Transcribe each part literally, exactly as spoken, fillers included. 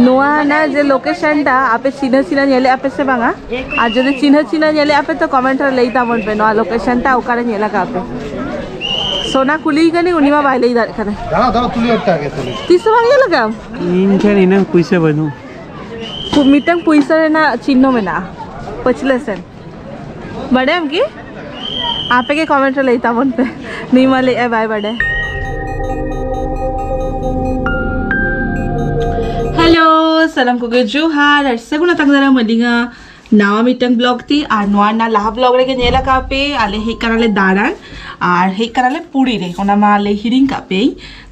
ᱱᱚᱣᱟ ᱨᱮᱱᱟᱜ ᱡᱮ ᱞᱳᱠᱮᱥᱚᱱ ᱴᱟ ᱟᱯᱮ ᱪᱤᱱᱦᱟᱹ ᱪᱤᱱᱦᱟᱹ ᱧᱮᱞᱮᱫ ᱟᱯᱮ ᱥᱮ ᱵᱟᱝᱟ? ᱟᱨ ᱡᱩᱫᱤ ᱪᱤᱱᱦᱟᱹ ᱪᱤᱱᱦᱟᱹ ᱧᱮᱞᱮᱫ ᱟᱯᱮ ᱛᱚ ᱠᱚᱢᱮᱱᱴ ᱨᱮ ᱞᱟᱹᱭ ᱛᱟᱵᱚᱱ ᱯᱮ ᱱᱚᱣᱟ ᱞᱳᱠᱮᱥᱚᱱ ᱴᱟ ᱚᱠᱟᱨᱮ ᱧᱮᱞ ᱟᱠᱟᱫ ᱯᱮ᱾ ᱥᱳᱱᱟ ᱠᱩᱞᱤᱭ ᱠᱟᱹᱱᱟᱹᱧ, ᱩᱱᱤ ᱢᱟ ᱵᱟᱭ ᱞᱟᱹᱭ ᱫᱟᱲᱮᱭᱟᱜ ᱠᱟᱱᱟ᱾ ᱫᱟᱸᱲᱟᱣ ᱫᱟᱸᱲᱟᱣ ᱛᱩᱞᱟᱹᱣ ᱮᱠᱴᱟ ᱜᱮ ᱛᱩᱞᱟᱹᱣ᱾ ᱛᱤᱥ ᱦᱚᱸ ᱵᱟᱝ ᱧᱮᱞ ᱟᱠᱟᱫᱟᱢ? ᱤᱧ ᱴᱷᱮᱱ ᱤᱱᱟᱹᱝ ᱯᱩᱭᱥᱟᱹ ᱵᱟᱹᱱᱩᱜ᱾ ᱠᱷᱩᱵ ᱢᱤᱫᱴᱟᱝ ᱯᱩᱭᱥᱟᱹ ᱨᱮᱱᱟᱜ ᱪᱤᱱᱦᱚ ᱢᱮᱱᱟᱜᱼᱟ ᱯᱟᱹᱪᱷᱞᱟᱹ ᱥᱮᱱ᱾ ᱵᱟᱰᱟᱭᱟᱢ ᱠᱤ? ᱟᱯᱮ ᱜᱮ ᱠᱚᱢᱮᱱᱴ ᱨᱮ ᱞᱟᱹᱭ ᱛᱟᱵᱚᱱ ᱯᱮ᱾ ᱱᱩᱭ ᱢᱟ ᱞᱟᱹᱭᱮᱫᱼᱟᱭ ᱵᱟᱭ ᱵᱟᱰᱟᱭ᱾ ᱦᱮᱞᱳ, ᱥᱟᱱᱟᱢ ᱠᱚᱜᱮ ᱡᱚᱦᱟᱨ ᱟᱨ ᱥᱟᱹᱜᱩᱱ ᱟᱛᱟᱝ ᱫᱟᱨᱟᱢ ᱟᱹᱞᱤᱧᱟᱜ ᱱᱟᱣᱟ ᱢᱤᱫᱴᱟᱝ ᱵᱞᱚᱜ ᱛᱮ᱾ ᱟᱨ ᱱᱚᱣᱟ ᱨᱮᱱᱟᱜ ᱞᱟᱦᱟ ᱵᱞᱚᱜ ᱨᱮᱜᱮ ᱧᱮᱞ ᱟᱠᱟᱫ ᱯᱮ, ᱟᱞᱮ ᱦᱮᱡ ᱠᱟᱱᱟᱞᱮ ᱫᱟᱬᱟᱱ ᱟᱨ ᱦᱮᱡ ᱠᱟᱱᱟᱞᱮ ᱯᱩᱨᱤ ᱨᱮ᱾ ᱚᱱᱟ ᱢᱟ ᱞᱟᱹᱭ ᱦᱤᱲᱤᱧ ᱠᱟᱜ ᱯᱮ᱾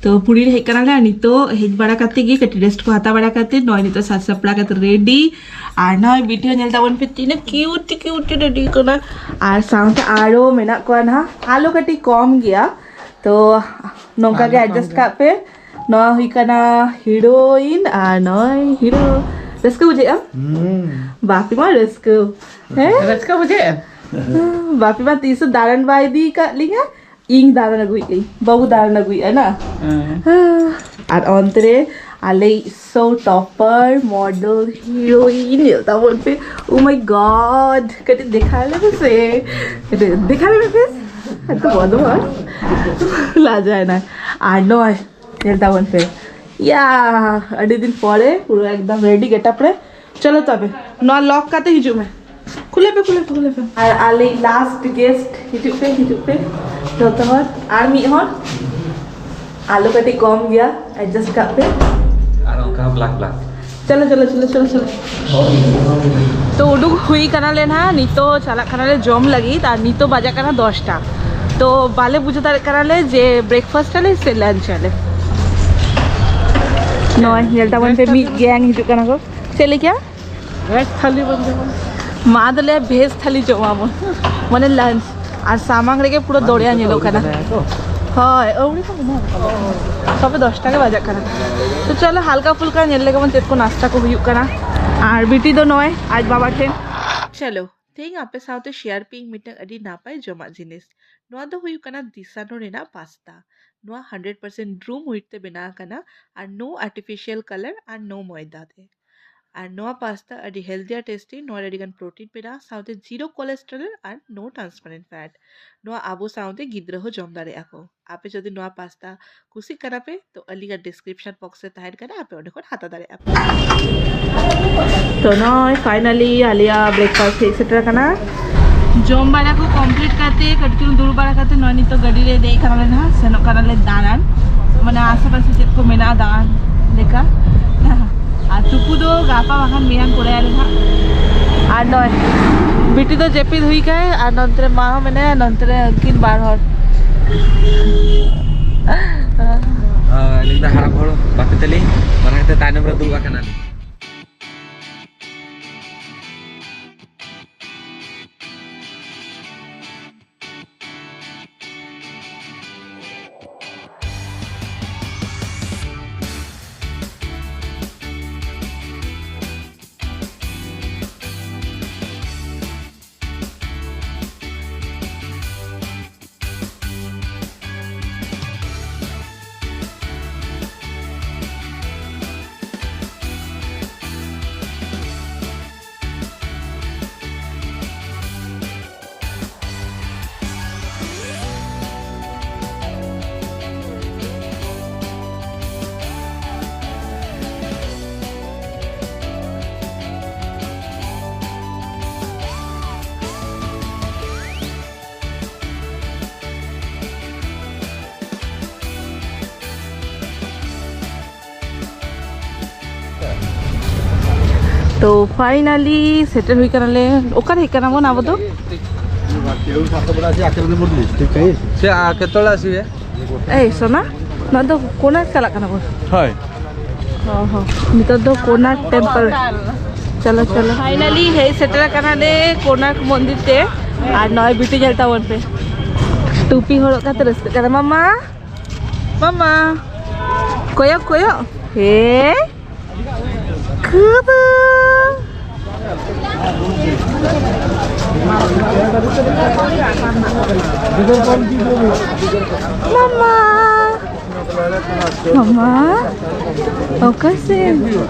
ᱛᱚ ᱯᱩᱨᱤ ᱨᱮ ᱦᱮᱡ ᱠᱟᱱᱟᱞᱮ ᱟᱨ ᱱᱤᱛᱚᱜ ᱦᱮᱡ ᱵᱟᱲᱟ ᱠᱟᱛᱮ ᱜᱮ ᱠᱟᱹᱴᱤᱡ ᱨᱮᱥᱴ ᱠᱚ ᱦᱟᱛᱟᱣ ᱵᱟᱲᱟ ᱠᱟᱛᱮ ᱱᱚᱜᱼᱚᱭ ᱱᱤᱛᱚᱜ ᱥᱟᱡᱽ ᱥᱟᱯᱲᱟᱣ ᱠᱟᱛᱮ ᱨᱮᱰᱤ᱾ ᱟᱨ ᱱᱚᱜᱼᱚᱭ ᱵᱤᱴᱤ ᱦᱚᱸ ᱧᱮᱞ ᱛᱟᱵᱚᱱ ᱯᱮ ᱛᱤᱱᱟᱹᱜ ᱠᱤᱭᱩᱴ ᱠᱤᱭᱩᱴ ᱨᱮᱰᱤ ᱠᱟᱱᱟ᱾ ᱟᱨ ᱥᱟᱶᱛᱮ ᱟᱨᱚ ᱢᱮᱱᱟᱜ ᱠᱚᱣᱟ ᱱᱟᱦᱟᱜ, ᱟᱞᱚ ᱠᱟᱹᱴᱤᱡ ᱠᱚᱢ ᱜᱮᱭᱟ᱾ ᱛᱚ ᱱᱚᱝᱠᱟ ᱜᱮ ᱟᱞᱚ ᱠᱚᱢ ᱮᱰᱡᱟᱥᱴ ᱜᱮᱭᱟ᱾ ᱠᱟᱜ ᱯᱮ᱾ ᱱᱚᱣᱟ ᱦᱩᱭ ᱠᱟᱱᱟ ᱦᱤᱨᱳᱭᱤᱱ ᱟᱨ ᱱᱚᱜᱼᱚᱭ ᱦᱤᱨᱳ᱾ ᱨᱟᱹᱥᱠᱟᱹ ᱵᱩᱡᱷᱟᱹᱜᱼᱟ? ᱦᱩᱸ᱾ ᱵᱟᱯᱤ ᱢᱟ ᱨᱟᱹᱥᱠᱟᱹ᱾ ᱦᱮᱸ? ᱨᱟᱹᱥᱠᱟᱹ ᱵᱩᱡᱷᱟᱹᱜᱼᱟ? ᱵᱟᱯᱤ ᱢᱟ ᱛᱤᱥ ᱦᱚᱸ ᱫᱟᱬᱟᱱ ᱵᱟᱭ ᱤᱫᱤ ᱟᱠᱟᱫ ᱞᱤᱧᱟ᱾ ᱤᱧ ᱫᱟᱬᱟᱱ ᱟᱹᱜᱩᱭᱮᱫ ᱞᱤᱧ, ᱵᱟᱹᱵᱩ ᱫᱟᱬᱟᱱ ᱟᱹᱜᱩᱭᱮᱫᱼᱟ ᱱᱟ᱾ ᱦᱮᱸ᱾ ᱟᱨ ᱚᱱᱛᱮ ᱨᱮ ᱟᱞᱮ ᱥᱳ ᱴᱚᱯᱟᱨ ᱢᱚᱰᱮᱞ ᱦᱤᱨᱳᱭᱤᱱ ᱧᱮᱞ ᱛᱟᱵᱚᱱ ᱯᱮ᱾ Oh my God, ᱠᱟᱹᱴᱤᱡ ᱫᱮᱠᱷᱟᱣ ᱞᱮ ᱢᱮᱥᱮ, ᱠᱟᱹᱴᱤᱡ ᱫᱮᱠᱷᱟᱣ ᱞᱮ ᱢᱮ ᱯᱷᱮᱥ᱾ ᱮᱛᱚ ᱵᱚᱫᱚ ᱦᱚᱲ ᱞᱟᱡᱟᱭ ᱱᱟ᱾ ᱟᱨ ᱱᱚᱜᱼᱚᱭ ᱧᱮᱞ ᱛᱟᱵᱚᱱ ᱯᱮ, ᱭᱟ, ᱟᱹᱰᱤ ᱫᱤᱱ ᱯᱚᱨᱮ ᱯᱩᱨᱟᱹ ᱮᱠᱫᱚᱢ ᱨᱮᱰᱤ ᱜᱮᱴᱟᱯ ᱨᱮ᱾ ᱪᱚᱞᱚ ᱛᱚᱵᱮ, ᱱᱚᱣᱟ ᱞᱚᱠ ᱠᱟᱛᱮ ᱦᱤᱡᱩᱜ ᱢᱮ᱾ ᱠᱷᱩᱞᱟᱹ ᱯᱮ, ᱠᱷᱩᱞᱟᱹ ᱯᱮ, ᱠᱷᱩᱞᱟᱹ ᱯᱮ᱾ ᱟᱨ ᱟᱞᱮ ᱞᱟᱥᱴ ᱜᱮᱥᱴ, ᱦᱤᱡᱩᱜ ᱯᱮ, ᱦᱤᱡᱩᱜ ᱯᱮ ᱡᱚᱛᱚ ᱦᱚᱲ᱾ ᱟᱨ ᱢᱤᱫ ᱦᱚᱲ, ᱟᱞᱚ ᱠᱟᱹᱴᱤᱡ ᱠᱚᱢ ᱜᱮᱭᱟ, ᱮᱰᱡᱟᱥᱴ ᱠᱟᱜ ᱯᱮ᱾ ᱟᱨ ᱚᱱᱠᱟ ᱦᱚᱸ ᱵᱞᱟᱠ ᱵᱞᱟᱠ᱾ ᱪᱚᱞᱚ, ᱪᱚᱞᱚ, ᱪᱚᱞᱚ, ᱪᱚᱞᱚ, ᱪᱚᱞᱚ᱾ ᱛᱚ ᱩᱰᱩᱠ ᱦᱩᱭ ᱠᱟᱱᱟᱞᱮ ᱱᱟᱦᱟᱜ, ᱱᱤᱛᱚᱜ ᱪᱟᱞᱟᱜ ᱠᱟᱱᱟᱞᱮ ᱡᱚᱢ ᱞᱟᱹᱜᱤᱫ᱾ ᱟᱨ ᱱᱤᱛᱚᱜ ᱵᱟᱡᱟᱜ ᱠᱟᱱᱟ ᱫᱚᱥᱴᱟ᱾ ᱛᱚ ᱵᱟᱞᱮ ᱵᱩᱡᱷᱟᱹᱣ ᱫᱟᱲᱮᱭᱟᱜ ᱠᱟᱱᱟᱞᱮ ᱡᱮ ᱵᱨᱮᱠᱯᱷᱟᱥᱴ ᱟᱞᱮ ᱥᱮ ᱞᱟᱧᱪ ᱟᱞᱮ᱾ ᱱᱚᱜᱼᱚᱭ ᱧᱮᱞ ᱛᱟᱵᱚᱱ ᱯᱮ, ᱢᱤᱫ ᱜᱮᱝ ᱦᱤᱡᱩᱜ ᱠᱟᱱᱟ ᱠᱚ᱾ ᱪᱮᱫ ᱞᱮᱠᱟ? ᱵᱷᱮᱡᱽ ᱛᱷᱟᱹᱞᱤ ᱵᱚᱱ ᱡᱚᱢᱟ᱾ ᱢᱟ ᱫᱚᱞᱮ ᱵᱷᱮᱡᱽ ᱛᱷᱟᱹᱞᱤ ᱡᱚᱢᱟᱵᱚᱱ, ᱢᱟᱱᱮ ᱞᱟᱧᱪ᱾ ᱟᱨ ᱥᱟᱢᱟᱝ ᱨᱮᱜᱮ ᱯᱩᱨᱟᱹ ᱫᱚᱨᱭᱟ ᱧᱮᱞᱚᱜ ᱠᱟᱱᱟ᱾ ᱦᱳᱭ, ᱟᱹᱣᱲᱤ ᱠᱚ ᱢᱮᱱᱟᱜ ᱠᱟᱫᱟ᱾ ᱛᱚᱵᱮ ᱫᱚᱥᱴᱟ ᱜᱮ ᱵᱟᱡᱟᱜ ᱠᱟᱱᱟ᱾ ᱛᱚ ᱪᱚᱞᱚ, ᱦᱟᱞᱠᱟ ᱯᱷᱩᱞᱠᱟ ᱧᱮᱞ ᱞᱮᱜᱮ ᱵᱚᱱ ᱪᱮᱫ ᱠᱚ ᱱᱟᱥᱛᱟ ᱠᱚ ᱦᱩᱭᱩᱜ ᱠᱟᱱᱟ᱾ ᱟᱨ ᱵᱤᱴᱤ ᱫᱚ ᱱᱚᱜᱼᱚᱭ ᱟᱡ ᱵᱟᱵᱟ ᱴᱷᱮᱱ᱾ ᱪᱚᱞᱚ, ᱛᱮᱦᱮᱧ ᱟᱯᱮ ᱥᱟᱶᱛᱮ ᱥᱮᱭᱟᱨ ᱯᱮ ᱤᱧ ᱢᱤᱫᱴᱟᱝ ᱟᱹᱰᱤ ᱱᱟᱯᱟᱭ ᱡᱚᱢᱟᱜ ᱡᱤᱱᱤᱥ᱾ ᱱᱚᱣᱟ ᱫᱚ ᱦᱩᱭᱩᱜ ᱠᱟᱱᱟ ᱫᱤᱥᱟᱱᱳ ᱨᱮᱱᱟᱜ ᱯᱟᱥᱛᱟ᱾ ᱱᱚᱣᱟ ᱦᱟᱱᱰᱨᱮᱰ ᱯᱟᱨᱥᱮᱱᱴ ᱨᱩᱢ ᱦᱩᱭᱤᱴ ᱛᱮ ᱵᱮᱱᱟᱣ ᱟᱠᱟᱱᱟ, ᱟᱨ no artificial color ᱟᱨ no ᱢᱚᱭᱫᱟ ᱛᱮ᱾ ᱟᱨ ᱱᱚᱣᱟ ᱯᱟᱥᱛᱟ ᱟᱹᱰᱤ healthy ᱟᱨ tasty, ᱱᱚᱣᱟ ᱨᱮ ᱟᱹᱰᱤ ᱜᱟᱱ protein ᱢᱮᱱᱟᱜᱼᱟ, ᱥᱟᱶᱛᱮ zero cholesterol ᱟᱨ no transparent fat᱾ ᱱᱚᱣᱟ ᱟᱵᱚ ᱥᱟᱶᱛᱮ ᱜᱤᱫᱽᱨᱟᱹ ᱦᱚᱸ ᱡᱚᱢ ᱫᱟᱲᱮᱭᱟᱜᱼᱟ ᱠᱚ᱾ ᱟᱯᱮ ᱡᱩᱫᱤ ᱱᱚᱣᱟ ᱯᱟᱥᱛᱟ ᱠᱩᱥᱤᱜ ᱠᱟᱱᱟ ᱯᱮ, ᱛᱚ ᱟᱹᱞᱤᱧᱟᱜ description box ᱨᱮ ᱛᱟᱦᱮᱱ ᱠᱟᱱᱟ, ᱟᱯᱮ ᱚᱸᱰᱮ ᱠᱷᱚᱱ ᱦᱟᱛᱟᱣ ᱫᱟᱲᱮᱭᱟᱜᱼᱟ ᱯᱮ᱾ ᱛᱚ ᱱᱚᱜᱼᱚᱭ finally ᱟᱞᱮᱭᱟᱜ breakfast ᱦᱮᱡ ᱥᱮᱴᱮᱨ ᱟᱠᱟᱱᱟ᱾ ᱡᱚᱢ ᱵᱟᱲᱟ ᱠᱚ complete ᱠᱟᱛᱮ ᱠᱟᱹᱴᱤᱡ ᱪᱩᱞᱩᱝ ᱫᱩᱲᱩᱵ ᱵᱟᱲᱟ ᱠᱟᱛᱮ ᱱᱚᱜᱼᱚᱭ ᱱᱤᱛᱚᱜ ᱜᱟᱹᱰᱤ ᱨᱮ ᱫᱮᱡ ᱠᱟᱱᱟᱞᱮ ᱱᱟᱦᱟᱜ, ᱥᱮᱱᱚᱜ ᱠᱟᱱᱟᱞᱮ ᱫᱟᱬᱟᱱ, ᱢᱟᱱᱮ ᱟᱥᱮ ᱯᱟᱥᱮ ᱪᱮᱫ ᱠᱚ ᱢᱮᱱᱟᱜᱼᱟ ᱫᱟᱬᱟᱱ ᱞᱮᱠᱟ᱾ ᱟᱨ ᱛᱩᱯᱩ ᱫᱚ ᱜᱟᱯᱟ ᱵᱟᱠᱷᱟᱱ ᱢᱮᱭᱟᱝ ᱠᱚᱨᱟᱭᱟᱞᱮ ᱱᱟᱦᱟᱜ᱾ ᱟᱨ ᱱᱚᱜᱼᱚᱭ ᱵᱤᱴᱤ ᱫᱚ ᱡᱟᱹᱯᱤᱫ ᱦᱩᱭ ᱠᱟᱭ, ᱟᱨ ᱱᱚᱱᱛᱮ ᱨᱮ ᱢᱟ ᱦᱚᱸ ᱢᱮᱱᱟᱭᱟ, ᱱᱚᱱᱛᱮ ᱨᱮ ᱩᱱᱠᱤᱱ ᱵᱟᱨ ᱦᱚᱲ᱾ ᱟᱹᱞᱤᱧ ᱫᱚ ᱦᱟᱲᱟᱢ ᱦᱚᱲ ᱵᱟᱯᱤ ᱛᱟᱹᱞᱤᱧ, ᱚᱱᱟ ᱠᱷᱟᱹᱛᱤᱨ ᱛᱟᱭᱱᱚᱢ ᱨᱮ ᱫᱩᱲᱩᱵ ᱟᱠᱟᱱᱟᱞᱤᱧ᱾ ᱛᱚ finally ᱥᱮᱴᱮᱨ ᱦᱩᱭ ᱠᱟᱱᱟᱞᱮ᱾ ᱚᱠᱟᱨᱮ ᱦᱮᱡ ᱠᱟᱱᱟ ᱵᱚᱱ ᱟᱵᱚ ᱫᱚ? ᱥᱮ ᱟᱨ ᱠᱮᱛᱚᱲᱟ ᱥᱤᱵᱮ? ᱮᱭ ᱥᱳᱱᱟ, ᱱᱚᱣᱟ ᱫᱚ ᱠᱳᱱᱟᱨᱠ ᱪᱟᱞᱟᱜ ᱠᱟᱱᱟ ᱵᱚᱱ᱾ ᱦᱳᱭ᱾ ᱚ ᱦᱚᱸ, ᱱᱤᱛᱚᱜ ᱫᱚ ᱠᱳᱱᱟᱨᱠ temple᱾ ᱪᱚᱞᱚ ᱪᱚᱞᱚ, finally ᱦᱮᱡ ᱥᱮᱴᱮᱨ ᱟᱠᱟᱱᱟᱞᱮ ᱠᱳᱱᱟᱨᱠ ᱢᱚᱱᱫᱤᱨ ᱛᱮ᱾ ᱟᱨ ᱱᱚᱜᱼᱚᱭ ᱵᱤᱴᱤ ᱧᱮᱞ ᱛᱟᱵᱚᱱ ᱯᱮ, ᱴᱩᱯᱤ ᱦᱚᱨᱚᱜ ᱠᱟᱛᱮ ᱨᱟᱹᱥᱠᱟᱹᱜ ᱠᱟᱱᱟ᱾ ᱢᱟᱢᱟ, ᱢᱟᱢᱟ, ᱠᱚᱭᱚᱜ ᱠᱚᱭᱚᱜ, ᱦᱮ᱾ ᱠᱷᱩᱵᱩ᱾ ᱢᱟᱢᱟ᱾ ᱢᱟᱢᱟ, ᱚᱠᱟ ᱥᱮᱫ?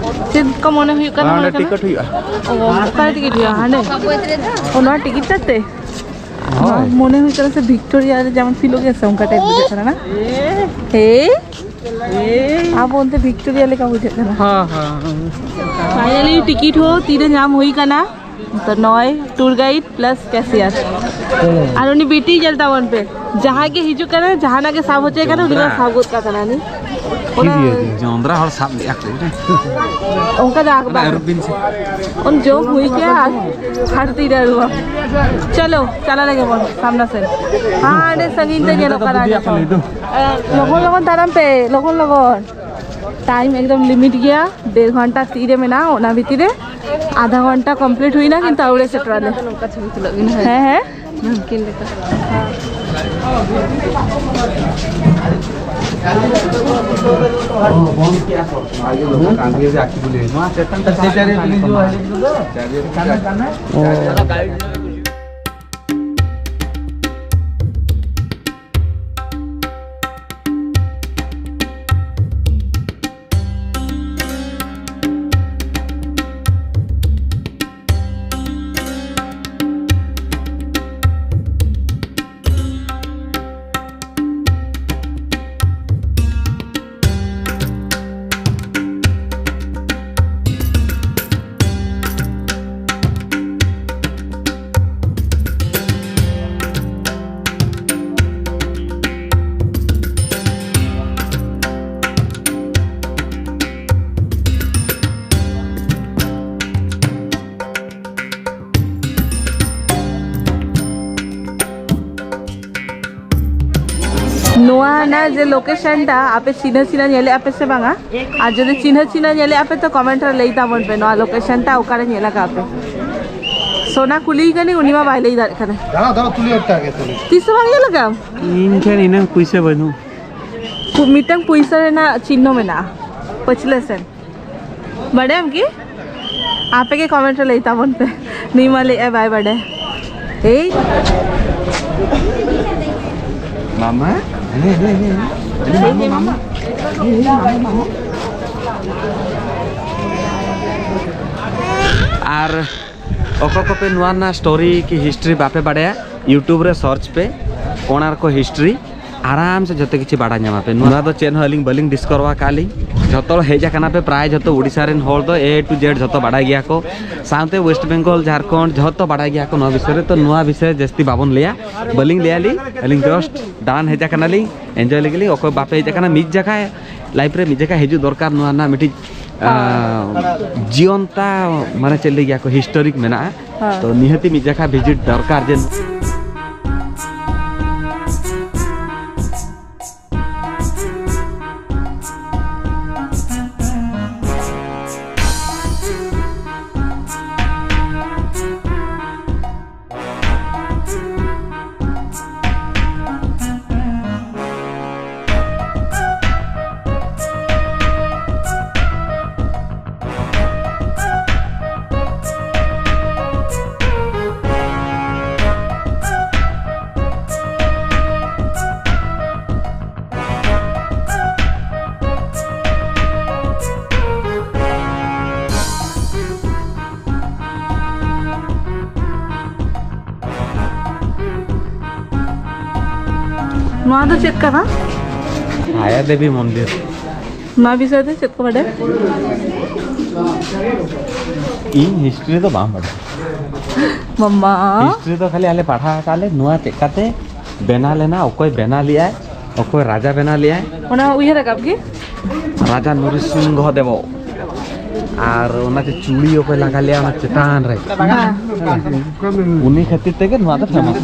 ᱪᱮᱫ ᱠᱚ ᱢᱚᱱᱮ ᱦᱩᱭᱩᱜ ᱠᱟᱱᱟ? ᱦᱟᱸᱰᱮ ᱦᱩᱭᱩᱜ ᱠᱟᱱᱟ? ᱴᱤᱠᱤᱴ ᱦᱩᱭᱩᱜᱼᱟ᱾ ᱚ, ᱚᱠᱟᱨᱮ ᱴᱤᱠᱤᱴ ᱦᱩᱭᱩᱜᱼᱟ? ᱦᱟᱸᱰᱮ? ᱚ, ᱱᱚᱣᱟ ᱴᱤᱠᱤᱴ ᱛᱟᱛᱮ? ᱦᱳᱭ᱾ ᱢᱚᱱᱮ ᱦᱩᱭᱩᱜ ᱠᱟᱱᱟ ᱥᱮ ᱵᱷᱤᱠᱴᱳᱨᱤᱭᱟ ᱨᱮ ᱡᱮᱢᱚᱱ ᱯᱷᱤᱞᱚᱜ ᱜᱮᱭᱟ ᱥᱮ ᱚᱱᱠᱟ ᱴᱟᱭᱤᱯ ᱵᱩᱡᱷᱟᱹᱜ ᱠᱟᱱᱟ ᱱᱟ? ᱦᱮᱸ? ᱟᱵᱚ ᱚᱱᱛᱮ ᱵᱷᱤᱠᱴᱳᱨᱤᱭᱟ ᱞᱮᱠᱟ ᱵᱩᱡᱷᱟᱹᱜ ᱠᱟᱱᱟ᱾ ᱦᱮᱸ, ᱦᱮᱸ, ᱦᱮᱸ᱾ ᱯᱷᱟᱭᱱᱟᱞᱤ ᱴᱤᱠᱤᱴ ᱦᱚᱸ ᱛᱤᱨᱮ ᱧᱟᱢ ᱦᱩᱭ ᱠᱟᱱᱟ᱾ ᱛᱚ ᱱᱚᱜᱼᱚᱭ ᱴᱩᱨ ᱜᱟᱭᱤᱰ ᱯᱞᱟᱥ ᱠᱮᱥᱤᱭᱟᱨ᱾ ᱟᱨ ᱩᱱᱤ ᱵᱤᱴᱤ ᱧᱮᱞ ᱛᱟᱵᱚᱱ ᱯᱮ, ᱡᱟᱦᱟᱸᱭ ᱜᱮ ᱦᱤᱡᱩᱜ ᱠᱟᱱᱟ, ᱡᱟᱦᱟᱱᱟᱜ ᱜᱮ ᱥᱟᱵ ᱦᱚᱪᱚᱭ ᱠᱟᱱᱟ, ᱩᱱᱤ ᱫᱚ ᱥᱟᱵ ᱜᱚᱫ ᱠᱟᱜ ᱠᱟᱱᱟ ᱩᱱᱤ᱾ ᱚᱱᱟ ᱡᱚᱸᱫᱽᱨᱟ ᱦᱚᱲ ᱥᱟᱵ ᱞᱮᱫᱼᱟ ᱠᱚ᱾ ᱚᱱᱠᱟ ᱫᱚ ᱟᱠᱵᱟᱨ᱾ ᱟᱹᱨᱩᱵ ᱵᱤᱱ ᱥᱮ᱾ ᱩᱱ ᱡᱚᱢ ᱦᱩᱭ ᱠᱮᱭᱟ ᱟᱨ ᱦᱟᱨ ᱛᱤ ᱨᱮ ᱟᱹᱨᱩᱵᱟ᱾ ᱪᱚᱞᱚ, ᱪᱟᱞᱟᱜ ᱞᱮᱜᱮ ᱵᱚᱱ ᱥᱟᱢᱱᱟ ᱥᱮᱫ᱾ ᱦᱟᱸᱰᱮ ᱥᱟᱺᱜᱤᱧ ᱛᱮ ᱧᱮᱞᱚᱜ ᱠᱟᱱᱟ ᱱᱤᱛᱚᱜ᱾ ᱞᱚᱜᱚᱱ ᱞᱚᱜᱚᱱ ᱛᱟᱲᱟᱢ ᱯᱮ, ᱞᱚᱜᱚᱱ ᱞᱚᱜᱚᱱ᱾ ᱴᱟᱭᱤᱢ ᱮᱠᱫᱚᱢ ᱞᱤᱢᱤᱴ ᱜᱮᱭᱟ, ᱰᱮᱲ ᱜᱷᱚᱱᱴᱟ ᱛᱤ ᱨᱮ ᱢᱮᱱᱟᱜᱼᱟ, ᱚᱱᱟ ᱵᱷᱤᱛᱤᱨ ᱨᱮ ᱟᱫᱷᱟ ᱜᱷᱚᱱᱴᱟ ᱠᱚᱢᱯᱞᱤᱴ ᱦᱩᱭᱱᱟ, ᱠᱤᱱᱛᱩ ᱟᱹᱣᱲᱤ ᱥᱮᱴᱮᱨ ᱟᱞᱮ᱾ ᱱᱚᱝᱠᱟ ᱪᱷᱚᱵᱤ ᱛᱩᱞᱟᱹᱜ ᱵᱤᱱ, ᱦᱳᱭ᱾ ᱦᱮᱸ, ᱦᱮᱸ᱾ ᱱᱟᱢᱠᱤᱱ ᱞᱮᱠᱟ᱾ ᱱᱚᱣᱟ ᱪᱮᱛᱟᱱ ᱛᱮ ᱪᱟᱨᱡᱚᱨ ᱠᱟᱱᱟ, ᱠᱟᱱᱟ᱾ ᱱᱚᱣᱟ ᱨᱮᱱᱟᱜ ᱡᱮ ᱞᱳᱠᱮᱥᱚᱱ ᱴᱟ, ᱟᱯᱮ ᱪᱤᱱᱦᱟᱹ ᱪᱤᱱᱦᱟᱹ ᱧᱮᱞᱮᱫᱼᱟ ᱯᱮ ᱥᱮ ᱵᱟᱝᱟ? ᱟᱨ ᱡᱩᱫᱤ ᱪᱤᱱᱦᱟᱹ ᱪᱤᱱᱦᱟᱹ ᱧᱮᱞᱮᱫᱼᱟ ᱯᱮ, ᱛᱚ ᱠᱚᱢᱮᱱᱴ ᱨᱮ ᱞᱟᱹᱭ ᱛᱟᱵᱚᱱ ᱯᱮ, ᱱᱚᱣᱟ ᱞᱳᱠᱮᱥᱚᱱ ᱴᱟ ᱚᱠᱟᱨᱮ ᱧᱮᱞ ᱟᱠᱟᱫ ᱯᱮ? ᱥᱳᱱᱟ ᱠᱩᱞᱤᱭᱮ ᱠᱟᱹᱱᱟᱹᱧ, ᱩᱱᱤ ᱢᱟ ᱵᱟᱭ ᱞᱟᱹᱭ ᱫᱟᱲᱮᱭᱟᱜ ᱠᱟᱱᱟ᱾ ᱫᱟᱸᱲᱟᱣ, ᱫᱟᱸᱲᱟᱣ, ᱛᱩᱞᱟᱹᱣ ᱚᱠᱛᱮ ᱟᱜᱮ ᱛᱩᱞᱟᱹᱣ᱾ ᱛᱤᱥ ᱦᱚᱸ ᱵᱟᱢ ᱧᱮᱞ ᱟᱠᱟᱫᱟ? ᱤᱧ ᱴᱷᱮᱱ ᱤᱱᱟᱹᱝ ᱯᱩᱭᱥᱟᱹ ᱵᱟᱹᱱᱩᱜ᱾ ᱯᱩ-, ᱢᱤᱫᱴᱟᱝ ᱯᱩᱭᱥᱟᱹ ᱨᱮᱱᱟᱜ ᱪᱤᱱᱦᱟᱹ ᱢᱮᱱᱟᱜᱼᱟ ᱯᱟᱹᱪᱷᱞᱟᱹ ᱥᱮᱱ᱾ ᱵᱟᱰᱟᱭᱟᱢ ᱠᱤ? ᱟᱯᱮ ᱜᱮ ᱠᱚᱢᱮᱱᱴ ᱨᱮ ᱞᱟᱹᱭ ᱛᱟᱵᱚᱱ ᱯᱮ᱾ ᱱᱩᱭ ᱢᱟ ᱞᱟᱹᱭᱮᱫᱼᱟᱭ ᱵᱟᱭ ᱵᱟᱰᱟᱭᱟ᱾ ᱮᱭ᱾ ᱢᱟᱢᱟ? ᱟᱨ ᱚᱠᱚᱭ ᱠᱚᱯᱮ ᱱᱚᱣᱟ ᱨᱮᱱᱟᱜ ᱥᱴᱳᱨᱤ ᱠᱤ ᱦᱤᱥᱴᱨᱤ ᱵᱟᱯᱮ ᱵᱟᱲᱟᱭᱟ, YouTube ᱨᱮ ᱥᱟᱨᱪ ᱯᱮ ᱠᱳᱱᱟᱨᱠᱚ ᱦᱤᱥᱴᱨᱤ, ᱟᱨᱟᱢ ᱥᱮ ᱡᱚᱛᱚ ᱠᱤᱪᱷᱩ ᱵᱟᱲᱟᱭ ᱧᱟᱢᱟ ᱯᱮ᱾ ᱱᱚᱣᱟ ᱫᱚ ᱪᱮᱫ ᱦᱚᱸ ᱟᱹᱞᱤᱧ ᱵᱟᱹᱞᱤᱧ ᱰᱤᱥᱠᱚᱵᱷᱟᱨ ᱟᱠᱟᱫ ᱞᱤᱧ, ᱡᱚᱛᱚ ᱦᱚᱲ ᱦᱮᱡ ᱟᱠᱟᱱᱟ ᱯᱮ, ᱯᱨᱟᱭ ᱡᱚᱛᱚ ᱩᱲᱤᱥᱥᱟ ᱨᱮᱱ ᱦᱚᱲ ᱫᱚ A to Z ᱡᱚᱛᱚ ᱵᱟᱲᱟᱭ ᱜᱮᱭᱟ ᱠᱚ, ᱥᱟᱶᱛᱮ ᱳᱭᱮᱥᱴ ᱵᱮᱝᱜᱚᱞ, ᱡᱷᱟᱲᱠᱷᱚᱸᱰ ᱡᱚᱛᱚ ᱵᱟᱲᱟᱭ ᱜᱮᱭᱟ ᱠᱚ ᱱᱚᱣᱟ ᱵᱤᱥᱚᱭ ᱨᱮ᱾ ᱛᱚ ᱱᱚᱣᱟ ᱵᱤᱥᱚᱭ ᱡᱟᱹᱥᱛᱤ ᱵᱟᱵᱚᱱ ᱞᱟᱹᱭᱟ, ᱵᱟᱹᱞᱤᱧ ᱞᱟᱹᱭᱟ ᱞᱤᱧ, ᱟᱹᱞᱤᱧ ᱡᱟᱥᱴ ᱫᱟᱬᱟᱱ ᱦᱮᱡ ᱟᱠᱟᱱᱟᱞᱤᱧ, ᱮᱱᱡᱚᱭ ᱞᱟᱹᱜᱤᱫ ᱞᱤᱧ᱾ ᱚᱠᱚᱭ ᱵᱟᱯᱮ ᱦᱮᱡ ᱟᱠᱟᱱᱟ, ᱢᱤᱫ ᱡᱟᱠᱷᱟ ᱞᱟᱭᱤᱯᱷ ᱨᱮ ᱢᱤᱫ ᱡᱟᱠᱷᱟ ᱦᱤᱡᱩᱜ ᱫᱚᱨᱠᱟᱨ, ᱱᱚᱣᱟ ᱨᱮᱱᱟᱜ ᱢᱤᱫᱴᱤᱡ ᱟᱸ, ᱡᱤᱭᱚᱱᱛᱟ, ᱢᱟᱱᱮ ᱪᱮᱫ ᱞᱟᱹᱭ ᱜᱮᱭᱟ ᱠᱚ, ᱦᱤᱥᱴᱳᱨᱤᱠ ᱢᱮᱱᱟᱜᱼᱟ᱾ ᱦᱮᱸ᱾ ᱛᱚ ᱱᱤᱦᱟᱹᱛᱤ ᱢᱤᱫ ᱡᱟᱠᱷᱟ ᱵᱷᱤᱡᱤᱴ ᱫᱚᱨᱠᱟᱨ ᱡᱮ᱾ ᱱᱚᱣᱟ ᱫᱚ ᱪᱮᱫ ᱠᱟᱱᱟ? ᱪᱷᱟᱭᱟ ᱫᱮᱵᱤ ᱢᱚᱱᱫᱤᱨ᱾ ᱱᱚᱣᱟ ᱵᱤᱥᱚᱭ ᱛᱮ ᱪᱮᱫ ᱠᱚ ᱵᱟᱰᱟᱭᱟ? ᱤᱧ ᱦᱤᱥᱴᱨᱤ ᱫᱚ ᱵᱟᱝ ᱵᱟᱰᱟᱭᱟ᱾ ᱢᱟᱢᱟ᱾ ᱦᱤᱥᱴᱨᱤ ᱫᱚ ᱠᱷᱟᱹᱞᱤ ᱟᱞᱮ ᱯᱟᱲᱦᱟᱣ ᱟᱠᱟᱫ ᱞᱮ, ᱱᱚᱣᱟ ᱪᱮᱫᱠᱟᱛᱮ ᱵᱮᱱᱟᱣ ᱞᱮᱱᱟ, ᱚᱠᱚᱭ ᱵᱮᱱᱟᱣ ᱞᱮᱫᱟᱭ, ᱚᱠᱚᱭ ᱨᱟᱡᱟ ᱵᱮᱱᱟᱣ ᱞᱮᱫᱟᱭ᱾ ᱚᱱᱟ ᱩᱭᱦᱟᱹᱨ ᱨᱟᱠᱟᱵ ᱜᱮ? ᱨᱟᱡᱟ ᱱᱚᱨᱥᱤᱝᱦᱚ ᱫᱮᱵᱚ᱾ ᱟᱨ ᱚᱱᱟ ᱡᱮ ᱪᱩᱲᱤ ᱚᱠᱚᱭ ᱞᱟᱜᱟ ᱞᱮᱫᱟ ᱚᱱᱟ ᱪᱮᱛᱟᱱ ᱨᱮ, ᱦᱮᱸ᱾ ᱩᱱᱤ ᱠᱷᱟᱹᱛᱤᱨ ᱛᱮᱜᱮ ᱱᱚᱣᱟ ᱫᱚ ᱯᱷᱮᱢᱟᱥ᱾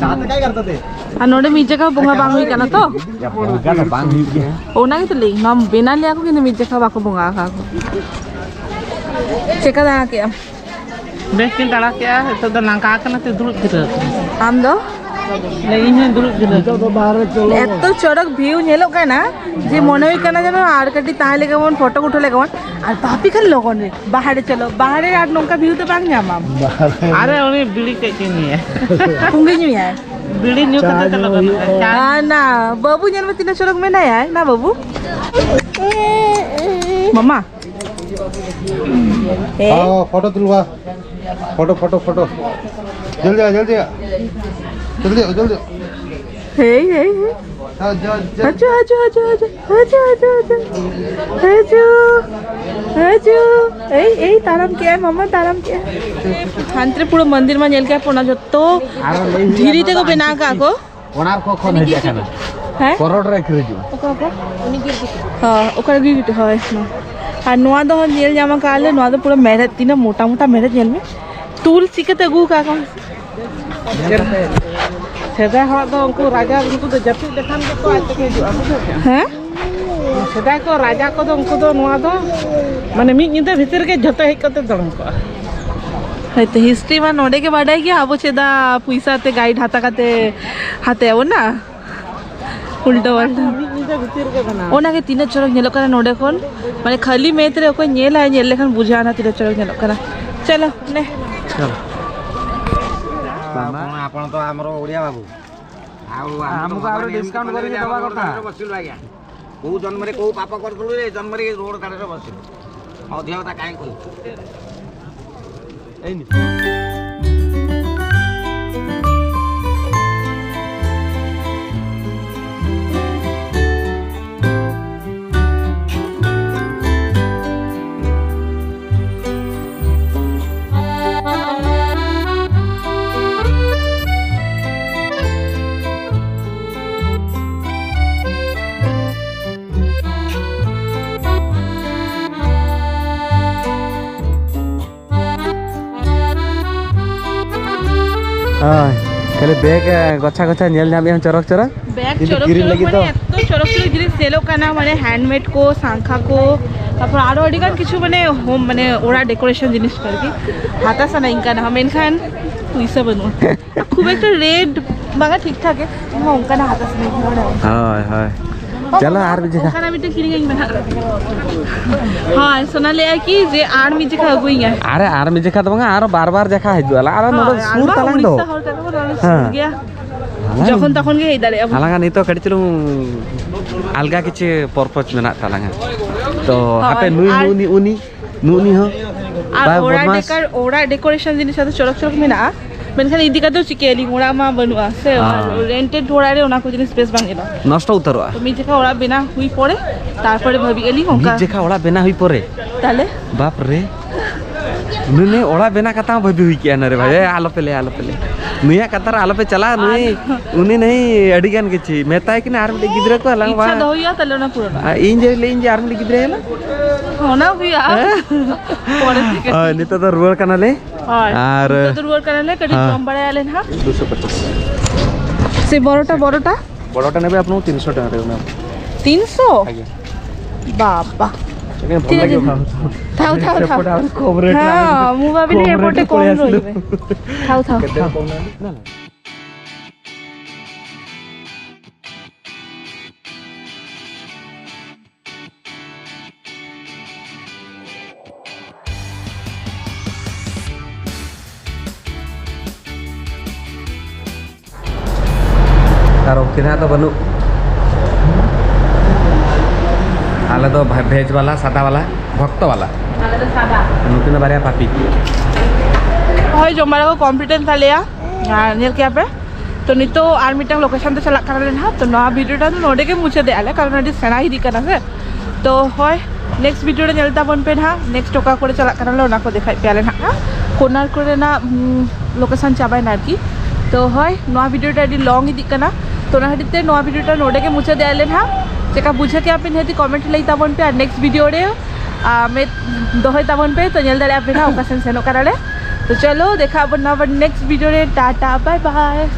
ᱟᱨ ᱱᱚᱰᱮ ᱢᱤᱫ ᱡᱟᱭᱜᱟ ᱦᱚᱸ ᱵᱚᱸᱜᱟ ᱵᱟᱝ ᱦᱩᱭ ᱠᱟᱱᱟ ᱛᱚ? ᱭᱟ, ᱵᱚᱸᱜᱟ ᱫᱚ ᱵᱟᱝ ᱦᱩᱭᱩᱜ ᱜᱮᱭᱟ᱾ ᱚᱱᱟ ᱜᱮᱛᱚ ᱞᱟᱹᱭ, ᱱᱚᱣᱟ ᱵᱮᱱᱟᱣ ᱞᱮᱭᱟ ᱠᱚ, ᱠᱤᱱᱛᱩ ᱢᱤᱫ ᱡᱟᱭᱜᱟ ᱵᱟᱠᱚ ᱵᱚᱸᱜᱟ ᱟᱠᱟᱫ ᱠᱚ᱾ ᱪᱮᱠᱟ ᱫᱟᱬᱟ ᱠᱮᱜᱼᱟᱢ? ᱵᱮᱥ ᱜᱤᱧ ᱫᱟᱬᱟ ᱠᱮᱜᱼᱟ, ᱱᱤᱛᱚᱜ ᱫᱚ ᱞᱟᱸᱜᱟ ᱟᱠᱟᱱᱟ ᱛᱮ ᱫᱩᱲᱩᱵ ᱡᱤᱨᱟᱹᱣ ᱟᱠᱟᱱᱟ᱾ ᱟᱢ ᱫᱚ? ᱞᱟᱹᱭ, ᱤᱧ ᱦᱚᱸᱧ ᱫᱩᱲᱩᱵ ᱡᱤᱨᱟᱹᱣ ᱟᱠᱟᱱᱟ᱾ ᱮᱛᱚ ᱪᱚᱨᱚᱠ ᱵᱷᱤᱭᱩ ᱧᱮᱞᱚᱜ ᱠᱟᱱᱟ ᱡᱮ ᱢᱚᱱᱮ ᱦᱩᱭᱩᱜ ᱠᱟᱱᱟ ᱡᱮᱱᱚ ᱟᱨ ᱠᱟᱹᱴᱤᱡ ᱛᱟᱦᱮᱸ ᱞᱮᱜᱮ ᱵᱚᱱ, ᱯᱷᱳᱴᱳ ᱩᱴᱷᱟᱹ ᱞᱮᱜᱮ ᱵᱚᱱ᱾ ᱟᱨ ᱵᱟᱯᱤ ᱠᱷᱟᱱ ᱞᱚᱜᱚᱱ ᱨᱮ ᱵᱟᱦᱟᱨᱮ ᱪᱚᱞᱚ, ᱵᱟᱦᱟᱨᱮ ᱟᱨ ᱱᱚᱝᱠᱟ ᱵᱷᱤᱭᱩ ᱫᱚ ᱵᱟᱝ ᱧᱟᱢᱟᱢ᱾ ᱟᱨᱮ, ᱩᱱᱤ ᱵᱤᱲᱤ ᱠᱟᱹᱡ ᱠᱚ ᱧᱩᱭᱟ᱾ ᱯᱩᱸᱜᱤ ᱧᱩᱭᱟᱭ᱾ ᱵᱤᱲᱤ ᱧᱩ ᱠᱟᱛᱮ ᱪᱟᱞᱟᱜ ᱠᱟᱱᱟ᱾ ᱟᱨ ᱱᱟ, ᱵᱟᱹᱵᱩ ᱧᱮᱞ ᱢᱮ ᱛᱤᱱᱟᱹᱜ ᱪᱚᱨᱚᱠ ᱢᱮᱱᱟᱭᱟ, ᱱᱟ ᱵᱟᱹᱵᱩ᱾ ᱢᱟᱢᱟ᱾ ᱮ? ᱦᱚᱸ, ᱯᱷᱳᱴᱳ ᱛᱩᱞᱣᱟ᱾ Photo, photo, photo. ᱡᱚᱞᱫᱤ ᱟ, ᱡᱚᱞᱫᱤ ᱟ᱾ ᱡᱚᱞᱫᱤ ᱟ, ᱡᱚᱞᱫᱤ ᱟ᱾ ᱦᱮᱭ, ᱦᱮᱭ, ᱦᱮᱭ᱾ ᱦᱟᱡᱩ, ᱦᱟᱡᱩ, ᱦᱟᱡᱩ, ᱦᱟᱡᱩ, ᱦᱟᱡᱩ, ᱦᱟᱡᱩ, ᱦᱟᱡᱩ᱾ ᱦᱟᱡᱩ, ᱦᱟᱡᱩ᱾ ᱮᱭ, ᱮᱭ, ᱛᱟᱲᱟᱢ ᱠᱮᱜᱼᱟᱭ, ᱢᱟᱢᱟ ᱛᱟᱲᱟᱢ ᱠᱮᱜᱼᱟᱭ᱾ ᱦᱟᱱᱛᱮ ᱨᱮ ᱯᱩᱨᱟᱹ ᱢᱚᱱᱫᱤᱨ ᱢᱟ ᱧᱮᱞ ᱠᱮᱜᱼᱟ ᱯᱮ, ᱚᱱᱟ ᱡᱚᱛᱚ ᱫᱷᱤᱨᱤ ᱛᱮᱠᱚ ᱵᱮᱱᱟᱣ ᱟᱠᱟᱫ ᱠᱚ᱾ ᱠᱳᱱᱟᱨᱠᱚ ᱠᱷᱚᱱ ᱦᱮᱡ ᱟᱠᱟᱱᱟ᱾ ᱦᱮᱸ? ᱠᱚᱨᱚᱲ ᱨᱮ ᱟᱹᱠᱷᱨᱤᱧᱚᱜᱼᱟ᱾ ᱚᱠᱟ, ᱚᱠᱟ? ᱦᱚᱸ, ᱚᱠᱟ ᱨᱮ ᱜᱤᱯᱷᱴ? ᱦᱳᱭ, ᱦᱳᱭ᱾ ᱟᱨ ᱱᱚᱣᱟ ᱫᱚ ᱧᱮᱞ ᱧᱟᱢ ᱟᱠᱟᱫ ᱞᱮ, ᱱᱚᱣᱟ ᱫᱚ ᱯᱩᱨᱟᱹ ᱢᱮᱲᱦᱮᱫ, ᱛᱤᱱᱟᱹᱜ ᱢᱚᱴᱟ ᱢᱚᱴᱟ ᱢᱮᱲᱦᱮᱫ, ᱧᱮᱞ ᱢᱮ᱾ ᱛᱩᱞ ᱪᱤᱠᱟᱹᱛᱮ ᱟᱹᱜᱩ ᱟᱠᱟᱫ ᱠᱚᱣᱟ? ᱥᱮᱫᱟᱭ ᱦᱚᱲ ᱫᱚ ᱩᱱᱠᱩ ᱨᱟᱡᱟ, ᱩᱱᱠᱩ ᱫᱚ ᱡᱟᱹᱯᱤᱫ ᱞᱮᱠᱷᱟᱱ ᱜᱮᱠᱚ ᱟᱡ ᱛᱮᱠᱚ ᱦᱤᱡᱩᱜᱼᱟ, ᱵᱩᱡᱷᱟᱹᱣ ᱠᱮᱜᱼᱟᱢ? ᱦᱮᱸ? ᱥᱮᱫᱟᱭ ᱠᱚ ᱨᱟᱡᱟ ᱠᱚᱫᱚ, ᱩᱱᱠᱩ ᱫᱚ ᱱᱚᱣᱟ ᱫᱚ, ᱢᱟᱱᱮ, ᱢᱤᱫ ᱧᱤᱫᱟᱹ ᱵᱷᱤᱛᱤᱨ ᱜᱮ ᱡᱷᱚᱛᱚ ᱦᱮᱡ ᱠᱟᱛᱮ ᱫᱚᱲᱚᱢ ᱠᱚᱜᱼᱟ᱾ ᱦᱳᱭᱛᱚ, ᱦᱤᱥᱴᱨᱤ ᱢᱟ ᱱᱚᱰᱮ ᱜᱮ ᱵᱟᱰᱟᱭ ᱜᱮᱭᱟ, ᱟᱵᱚ ᱪᱮᱫᱟᱜ ᱯᱚᱭᱥᱟ ᱛᱮ ᱜᱟᱭᱤᱰ ᱦᱟᱛᱟᱣ ᱠᱟᱛᱮ ᱦᱟᱛᱟᱭ ᱟᱵᱚᱱ ᱱᱟ? ᱩᱞᱴᱟᱹ ᱯᱟᱞᱴᱟ᱾ ᱢᱤᱫ ᱧᱤᱫᱟᱹ ᱵᱷᱤᱛᱤᱨ ᱜᱮ ᱵᱮᱱᱟᱣ᱾ ᱚᱱᱟᱜᱮ ᱛᱤᱱᱟᱹᱜ ᱪᱚᱨᱚᱠ ᱧᱮᱞᱚᱜ ᱠᱟᱱᱟ ᱱᱚᱰᱮ ᱠᱷᱚᱱ, ᱢᱟᱱᱮ, ᱠᱷᱟᱹᱞᱤ ᱢᱮᱫ ᱨᱮ ᱚᱠᱚᱭ ᱧᱮᱞᱟᱭ, ᱧᱮᱞ ᱞᱮᱠᱷᱟᱱ ᱵᱩᱡᱷᱟᱹᱜᱼᱟ ᱱᱟ ᱛᱤᱱᱟᱹᱜ ᱪᱚᱨᱚᱠ ᱧᱮᱞᱚᱜ ᱠᱟᱱᱟ᱾ ᱪᱚᱞᱚ, ᱱᱮ᱾ ଚଲ। ଆପଣ, ଆପଣ ତ ଆମର ଓଡ଼ିଆ ବାବୁ। ଆଉ ଆମକୁ ଆହୁରି ଡିସକାଉଣ୍ଟ କରିକି ଦେବା କଥା। ବସିଲୁ ଆଜ୍ଞା। କୋଉ ଜନ୍ମରେ କୋଉ ପାପ କରିଥିଲୁ ରେ, ଜନ୍ମରେ ଏଇ ରୋଡ ଧାରରେ ବସିଲୁ। ଅଧିକ କଥା କାହିଁ କହିବୁ? ଏଇନି। ᱦᱳᱭ, ᱠᱷᱟᱹᱞᱤ ᱵᱮᱜᱽ, ᱮ, ᱜᱚᱪᱷᱟ ᱜᱚᱪᱷᱟ ᱧᱮᱞ ᱧᱟᱢᱮᱫ ᱟᱢ ᱪᱚᱨᱚᱠ ᱪᱚᱨᱚᱠ᱾ ᱵᱮᱜᱽ ᱠᱤᱱᱛᱩ ᱪᱚᱨᱚᱠ ᱠᱤᱨᱤᱧ ᱪᱚᱨᱚᱠ, ᱞᱟᱹᱜᱤᱫ ᱢᱟᱱᱮ ᱫᱚ ᱮᱛᱚ ᱪᱚᱨᱚᱠ ᱪᱚᱨᱚᱠ ᱡᱤᱱᱤᱥ ᱧᱮᱞᱚᱜ ᱠᱟᱱᱟ, ᱢᱟᱱᱮ ᱦᱮᱱᱰᱢᱮᱰ ᱠᱚ, ᱥᱟᱝᱠᱷᱟ ᱠᱚ, ᱛᱟᱨᱯᱚᱨ ᱟᱨᱚ ᱟᱹᱰᱤ ᱜᱟᱱ ᱠᱤᱪᱷᱩ, ᱢᱟᱱᱮ ᱦᱳᱢ, ᱢᱟᱱᱮ ᱚᱲᱟᱜ ᱰᱮᱠᱳᱨᱮᱥᱚᱱ ᱡᱤᱱᱤᱥ ᱠᱚ ᱟᱨᱠᱤ ᱦᱟᱛᱟᱣ ᱥᱟᱱᱟᱧ ᱠᱟᱱᱟ, ᱢᱮᱱᱠᱷᱟᱱ ᱯᱚᱭᱥᱟ ᱵᱟᱹᱱᱩᱜᱼᱟ᱾ ᱟᱨ ᱠᱷᱩᱵ ᱮᱠᱴᱟ ᱨᱮᱴ ᱵᱟᱝᱟ, ᱴᱷᱤᱠ ᱴᱷᱟᱠ ᱜᱮ, ᱤᱧ ᱦᱚᱸ ᱚᱱᱠᱟᱱᱟᱜ ᱦᱟᱛᱟᱣ ᱥᱟᱱᱟᱧ ᱠᱟᱱᱟ᱾ ᱦᱳᱭ, ᱦᱳᱭ᱾ ᱪᱚᱞᱚ, ᱟᱨ ᱢᱤᱫ ᱡᱟᱭᱜᱟ᱾ ᱚᱱᱠᱟᱱᱟᱜ ᱢᱤᱫᱴᱮᱱ ᱠᱤᱨᱤᱧ ᱟᱹᱧ ᱢᱮ ᱦᱟᱸᱜ᱾ ᱦᱳᱭ, ᱥᱳᱱᱟ ᱞᱟᱹᱭᱟ ᱠᱤ ᱡᱮ ᱟᱨ ᱢᱤᱫ ᱡᱚᱠᱷᱟ ᱟᱹᱜᱩᱭᱟᱹᱧᱟᱹᱭ᱾ ᱟᱨᱮ, ᱟᱨ ᱢᱤᱫ ᱡᱚᱠᱷᱟ ᱫᱚ ᱵᱟᱝᱟ, ᱟᱨᱚ ᱵᱟᱨ ᱵᱟᱨ ᱡᱚᱠᱷᱟ ᱦᱤᱡᱩᱜᱼᱟ᱾ ᱟᱞᱮ ᱱᱚᱰᱮ ᱦᱳᱭ, ᱟᱨ ᱥᱩᱨ ᱢᱟ ᱛᱟᱞᱟᱝ ᱫᱚ᱾ ᱩᱲᱤᱥᱥᱟ ᱦᱚᱲ ᱠᱟᱱᱟ ᱵᱚᱱ, ᱟᱞᱮ ᱥᱩᱨ ᱦᱮᱸ᱾ ᱜᱮᱭᱟ᱾ ᱡᱚᱠᱷᱚᱱ ᱛᱚᱠᱷᱚᱱ ᱜᱮ ᱦᱮᱡ ᱫᱟᱲᱮᱭᱟᱜᱼᱟ ᱵᱚᱱ᱾ ᱟᱞᱟᱝᱟᱜ ᱱᱤᱛᱚᱜ ᱠᱟᱹᱴᱤᱡ ᱪᱩᱞᱩᱝ ᱟᱞᱜᱟ ᱠᱤᱪᱷᱩ ᱯᱚᱨᱯᱚᱡᱽ ᱢᱮᱱᱟᱜ ᱛᱟᱞᱟᱝᱟ᱾ ᱛᱚ ᱦᱳᱭ, ᱦᱟᱯᱮ ᱱᱩᱭ, ᱟᱨ ᱱᱩᱭ, ᱩᱱᱤ, ᱱᱩᱭ ᱦᱚᱸ ᱟᱨ ᱵᱟᱭ ᱚᱲᱟᱜ ᱵᱚᱫᱢᱟᱥ᱾ ᱰᱮᱠᱟᱨ, ᱚᱲᱟᱜ ᱰᱮᱠᱳᱨᱮᱥᱚᱱ ᱡᱤᱱᱤᱥ ᱟᱫᱚ ᱪᱚᱨᱚᱠ ᱪᱚᱨᱚᱠ ᱢᱮᱱᱟᱜᱼᱟ, ᱢᱮᱱᱠᱷᱟᱱ ᱤᱫᱤ ᱠᱟᱛᱮ ᱪᱤᱠᱟᱹᱭᱟᱞᱤᱧ? ᱚᱲᱟᱜ ᱢᱟ ᱵᱟᱹᱱᱩᱜᱼᱟ ᱥᱮ, ᱦᱮᱸ᱾ ᱨᱮᱱᱴᱮᱰ ᱚᱲᱟᱜ ᱨᱮ ᱚᱱᱟ ᱠᱚ ᱡᱤᱱᱤᱥ ᱵᱮᱥ ᱵᱟᱝ ᱧᱮᱞᱚᱜᱼᱟ᱾ ᱱᱚᱥᱴᱚ ᱩᱛᱟᱹᱨᱚᱜᱼᱟ᱾ ᱛᱚ ᱢᱤᱫ ᱡᱚᱠᱷᱟ ᱚᱲᱟᱜ ᱵᱮᱱᱟᱣ ᱦᱩᱭ ᱯᱚᱨᱮ ᱛᱟᱨᱯᱚᱨᱮ ᱵᱷᱟᱹᱵᱤᱜ ᱟᱹᱞᱤᱧ ᱚᱱᱠᱟ᱾ ᱢᱤᱫ ᱡᱚᱠᱷᱟ ᱚᱲᱟᱜ ᱵᱮᱱᱟᱣ ᱦᱩᱭ ᱯᱚᱨᱮ᱾ ᱛᱟᱦᱞᱮ? ᱵᱟᱯ ᱨᱮ, ᱱᱩᱭ ᱚᱲᱟᱜ ᱵᱮᱱᱟᱣ ᱠᱟᱛᱷᱟ ᱦᱚᱸ ᱵᱷᱟᱹᱵᱤ ᱦᱩᱭ ᱠᱮᱜᱼᱟ ᱱᱚᱰᱮ ᱵᱷᱟᱹᱭ᱾ ᱮ, ᱟᱞᱚᱯᱮ ᱞᱟᱹᱭᱟ, ᱟᱞᱚᱯᱮ ᱞᱟᱹᱭᱟ᱾ ᱱᱩᱭᱟᱜ ᱠᱟᱛᱷᱟ ᱨᱮ ᱟᱞᱚᱯᱮ ᱪᱟᱞᱟᱜᱼᱟ, ᱱᱩᱭ, ᱟᱨ ᱩᱱᱤ ᱱᱟᱹᱭ ᱟᱹᱰᱤ ᱜᱟᱱ ᱠᱤᱪᱷᱩ ᱢᱮᱛᱟᱭ ᱠᱟᱱᱟ ᱟᱨ ᱢᱤᱫᱴᱮᱡ ᱜᱤᱫᱽᱨᱟᱹ ᱠᱚ ᱟᱞᱟᱝ ᱤᱪᱪᱷᱟ ᱵᱟ-, ᱫᱚᱦᱚ ᱦᱩᱭᱩᱜᱼᱟ, ᱛᱟᱦᱞᱮ ᱚᱱᱟ ᱯᱩᱨᱚᱱᱚᱜᱼᱟ᱾ ᱟᱨ ᱤᱧ ᱡᱮ ᱞᱟᱹᱭᱟᱹᱧ ᱡᱮ ᱟᱨ ᱢᱤᱫᱴᱮᱡ ᱜᱤᱫᱽᱨᱟᱹ ᱦᱮᱱᱟ᱾ ᱚᱱᱟ ᱦᱩᱭᱩᱜᱼᱟ᱾ ᱦᱮᱸ? ᱯᱚᱨᱮ ᱛᱮ ᱦᱳᱭ, ᱠᱟᱹᱴᱤᱡ᱾ ᱱᱤᱛᱚᱜ ᱫᱚ ᱨᱩᱣᱟᱹᱲ ᱠᱟᱱᱟᱞᱮ᱾ ᱦᱳᱭ, ᱟᱨ ᱱᱤᱛᱚᱜ ᱫᱚ ᱨᱩᱣᱟᱹᱲ ᱠᱟᱱᱟᱞᱮ, ᱠᱟᱹᱴᱤᱡ ᱦᱮᱸ᱾ ᱡᱚᱢ ᱵᱟᱲᱟᱭᱟᱞᱮ ᱱᱟᱦᱟᱜ᱾ ᱫᱩᱥᱚ ᱯᱚᱪᱟᱥ᱾ ᱥᱮ ᱵᱚᱨᱚᱴᱟ, ᱵᱚᱨᱚᱴᱟ? ᱵᱚᱨᱚᱴᱟ ᱱᱮᱵᱮ ᱟᱯᱱᱟ ᱛᱤᱱᱥᱚ ᱴᱟᱠᱟ ᱨᱮ ᱢᱮᱢ᱾ ᱛᱤᱱᱥᱚ? ᱟᱜᱮ᱾ ᱵᱟᱵᱟ᱾ ᱮᱠᱮᱱ ᱵᱷᱚᱞᱟ ᱜᱮ ᱵᱷᱟᱣ᱾ ᱛᱷᱟᱣ, ᱛᱷᱟᱣ, ᱛᱷᱟᱣ᱾ ᱮᱯᱚᱴᱮ ᱟᱨ ᱠᱚᱢ ᱨᱮᱴ ᱦᱮᱸ, ᱢᱮᱱᱟᱜᱼᱟ᱾ ᱢᱩ ᱵᱟᱵᱤ ᱞᱟᱹᱭ ᱠᱚᱢ ᱨᱮᱴ ᱮᱯᱚᱴᱮ ᱠᱚ ᱠᱚᱢ ᱞᱟᱹᱭᱟ ᱨᱚᱭ ᱥᱤᱞᱩ᱾ ᱵᱮ᱾ ᱛᱷᱟᱣ, ᱛᱷᱟᱣ, ᱠᱮᱛᱮ ᱛᱷᱟᱣ᱾ ᱠᱚᱢ ᱨᱮᱴ? ᱱᱟ, ᱱᱟ᱾ ᱟᱨ ᱩᱱᱠᱤᱱᱟᱜ ᱫᱚ ᱵᱟᱹᱱᱩᱜ᱾ ᱟᱞᱮ ᱫᱚ ᱵᱷᱮ-, ᱵᱷᱮᱡᱽ ᱵᱟᱞᱟ, ᱥᱟᱫᱟ ᱵᱟᱞᱟ, ᱵᱷᱚᱠᱛᱚ ᱵᱟᱞᱟ᱾ ᱟᱞᱮ ᱫᱚ ᱥᱟᱫᱟ᱾ ᱱᱩᱠᱤᱱ ᱫᱚ ᱵᱟᱨᱭᱟ ᱯᱟᱯᱤ᱾ ᱦᱳᱭ, ᱡᱚᱢ ᱵᱟᱲᱟ ᱠᱚ ᱠᱚᱢᱯᱞᱤᱴ ᱮᱱ ᱛᱟᱞᱮᱭᱟ᱾ ᱟᱨ ᱧᱮᱞ ᱠᱮᱜᱼᱟ ᱯᱮ᱾ ᱛᱚ ᱱᱤᱛᱚᱜ ᱟᱨ ᱢᱤᱫᱴᱟᱝ ᱞᱳᱠᱮᱥᱚᱱ ᱛᱮ ᱪᱟᱞᱟᱜ ᱠᱟᱱᱟᱞᱮ ᱱᱟᱦᱟᱜ᱾ ᱛᱚ ᱱᱚᱣᱟ ᱵᱷᱤᱰᱤᱭᱳ ᱴᱟ ᱫᱚ ᱱᱚᱰᱮ ᱜᱮ ᱢᱩᱪᱟᱹᱫ ᱮᱜᱼᱟ ᱞᱮ, ᱠᱟᱨᱚᱱ ᱟᱹᱰᱤ ᱥᱮᱬᱟ ᱤᱫᱤᱜ ᱠᱟᱱᱟ ᱥᱮ᱾ ᱛᱚ ᱦᱳᱭ, ᱱᱮᱠᱥᱴ ᱵᱷᱤᱰᱤᱭᱳ ᱨᱮ ᱧᱮᱞ ᱛᱟᱵᱚᱱ ᱯᱮ ᱱᱟᱦᱟᱜ, ᱱᱮᱠᱥᱴ ᱚᱠᱟ ᱠᱚᱨᱮ ᱪᱟᱞᱟᱜ ᱠᱟᱱᱟᱞᱮ ᱚᱱᱟ ᱠᱚ ᱫᱮᱠᱷᱟᱭ ᱯᱮᱭᱟ ᱞᱮ ᱱᱟᱦᱟᱜ᱾ ᱠᱳᱱᱟᱨᱠ ᱨᱮᱱᱟᱜ, ᱩᱢ, ᱞᱳᱠᱮᱥᱚᱱ ᱪᱟᱵᱟᱭᱮᱱᱟ ᱟᱨᱠᱤ᱾ ᱛᱚ ᱦᱳᱭ, ᱱᱚᱣᱟ ᱵᱷᱤᱰᱤᱭᱳ ᱴᱟ ᱟᱹᱰᱤ ᱞᱚᱝ ᱤᱫᱤᱜ ᱠᱟᱱᱟ, ᱛᱚ ᱚᱱᱟ ᱠᱷᱟᱹᱛᱤᱨ ᱛᱮ ᱱᱚᱣᱟ ᱵᱷᱤᱰᱤᱭᱳ ᱴᱟ ᱱᱚᱰᱮ ᱜᱮ ᱢᱩᱪᱟᱹᱫ ᱮᱜᱼᱟ ᱞᱮ ᱱᱟᱦᱟᱜ᱾ ᱪᱮᱠᱟ ᱵᱩᱡᱷᱟᱹᱣ ᱠᱮᱜᱼᱟ ᱯᱮ ᱱᱤᱦᱟᱹᱛ ᱠᱚᱢᱮᱱᱴ ᱞᱟᱹᱭ ᱛᱟᱵᱚᱱ ᱯᱮ, ᱟᱨ ᱱᱮᱠᱥᱴ ᱵᱷᱤᱰᱤᱭᱳ ᱨᱮ, ᱟ, ᱢᱮᱫ ᱫᱚᱦᱚᱭ ᱛᱟᱵᱚᱱ ᱯᱮ, ᱛᱚ ᱧᱮᱞ ᱫᱟᱲᱮᱭᱟᱜᱼᱟ ᱯᱮ ᱱᱟᱦᱟᱜ ᱚᱠᱟ ᱥᱮᱱ ᱥᱮᱱᱚᱜ ᱠᱟᱱᱟᱞᱮ᱾ ᱛᱚ ᱪᱚᱞᱚ ᱫᱮᱠᱷᱟᱜ ᱟᱵᱚᱱ ᱱᱟᱣᱟ ᱱᱮᱠᱥᱴ ᱵᱷᱤᱰᱤᱭᱳ ᱨᱮ, ᱴᱟᱴᱟ, ᱵᱟᱭ ᱵᱟᱭ᱾